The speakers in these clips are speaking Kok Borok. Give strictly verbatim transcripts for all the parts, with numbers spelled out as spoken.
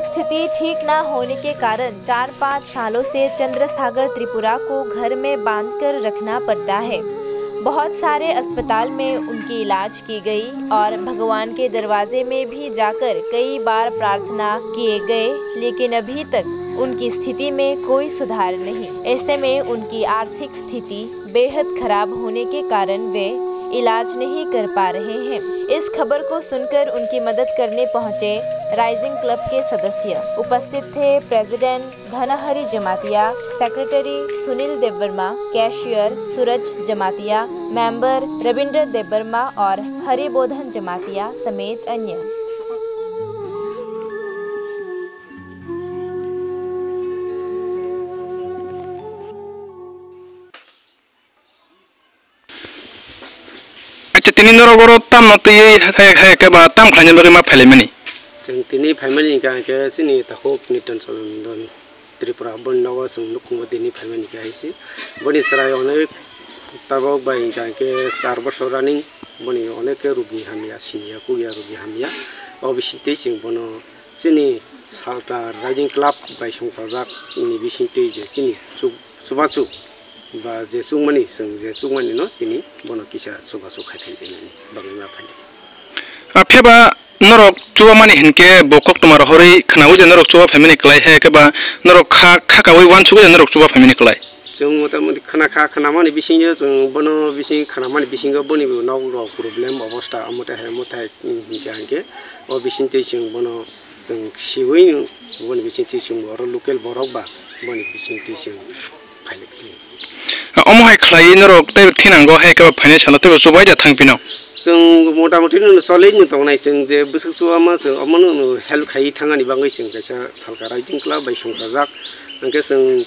स्थिति ठीक ना होने के कारण चार पाँच सालों से चंद्रसागर त्रिपुरा को घर में बांधकर रखना पड़ता है। बहुत सारे अस्पताल में उनकी इलाज की गई और भगवान के दरवाजे में भी जाकर कई बार प्रार्थना किए गए, लेकिन अभी तक उनकी स्थिति में कोई सुधार नहीं। ऐसे में उनकी आर्थिक स्थिति बेहद खराब होने के कारण वे इलाज नहीं कर पा रहे हैं। इस खबर को सुनकर उनकी मदद करने पहुंचे राइजिंग क्लब के सदस्य। उपस्थित थे प्रेसिडेंट धनहरी जमातिया, सेक्रेटरी सुनील देबबर्मा, कैशियर सूरज जमातिया, मेंबर रविंद्र देबबर्मा और हरिबोधन जमातिया समेत अन्य। Acha, tini norok oro tamno twiwi hai, hai khe ba tam khlaina bagwi ma phailaimani? Chwng tini phaimani hwnkha hwnkhe chini takhuk Nitin Chandra Tripura boni nogo chwng nukhungo tini phaimani khe hai se. Boni chwrai onek tabok bai hwnkha hwnkhe char bosor running, boni onek khe rugi hamya, siniya, kukya rugi hamya. O bisingtwi chwng bono chini Salka Riding Club bai songchajak ni bisingtwi je chini chu-, chubachu ba je chukmani, chwng je chukmani no tini bono kisa chubachu khai phai tini bagwi ma phai. A pheba norok chubamani hinkhe bo koktwma rohorwi khnaui de norok chuba phaimani kwlai, hai khe ba norok kha, kha kaui uansugwi de norok chuba phaimani kwlai. Chwng mota moti khna kha, khnamani bisingo chwng bono bising khnamani bisingo boni bo nok rok problem obosta omote hai omote hai, hmm, hinkhe hinkhe o bisingtwi chwng bono chwng siui boni bisingtwi chwng oro local borok ba boni bisingtwi chwng phailai. Omo hai khlai norok tei thinango hai khe ba phainai salo tei chubai da thang phino. Chwng mota moti no cholwi no tongnai chwng je bwswk chuba ma chwng omo no help khai thangani bagwi chwng kaisa Salka Riding Club bai songchajak. Hwnkhe chwng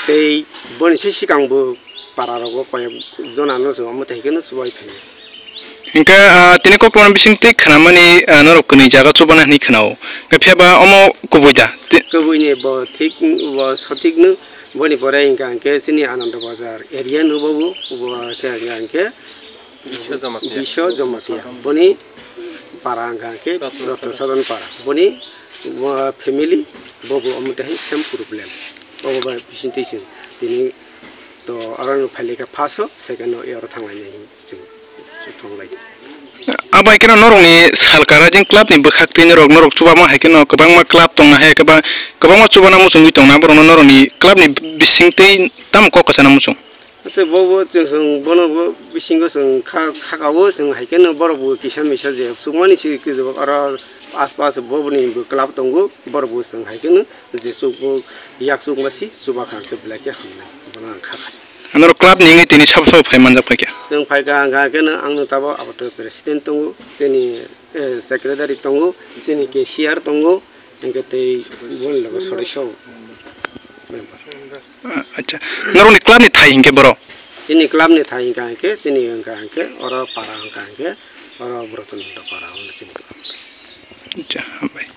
tei boni se sikang bo para rogo koyek jona no chwng omo tei khe no chubai phainai. Hingke, ah, tini koktwma bising twi khnamani, ah, norok kwnwi jaga chubana hinwi khnao. Hingke phiyaba omo kubui da? Ti- Kubui ni bo thik, bo sothik no. Boni pore hingka hingke chini Ananda Bazar area no bo bo, bo khe hingka hingke Biswa Jamatia. Biswa Jamatia. Boni para hingka hingke Ratna Sadan para. Boni, bo family bo bo omo tei same problem. Obo ba bising twi sing tini to aro no phailika first o, second o, e aro thanglainai. Chwng, chwng thonglai. Abai khe norokni Salka Riding Club ni bwkhak twi norok, norok chubama hai kheno kwbangma club tongna hai kwbang-, kwbangma chubana muchungwi tongna borokno norokni club ni bisingtwi tamo kok kwchana muchung? Acha bo bo chwng, chwng bono bo bisingo chwng kha, khakao chwng hai kheno borok bo kisa misa je chukmani si kijibok aro aspas bo boni bo club tongo borok bo chwng hai kheno je chukbo yak chukma si chuba kha khe belai khe hamnai bono ang kha kha. Norok club ni wngwi tini sabo sabo phai manjak phai kha? Chwng phai kha, hwnkha khe no ang no tabok aboto president tongo, chini, eh, secretary tongo, chini cashier tongo, hwnkhe tei boni logo sodosyo member. Ah, acha. Norokni club ni thai hinkhe borok? Chini club ni thai hwnkha hinkhe, chini hwnkha hinkhe, oro para hwnkha hinkhe, oro Brotonanda para hwnkhe chini club. Acha, hambai.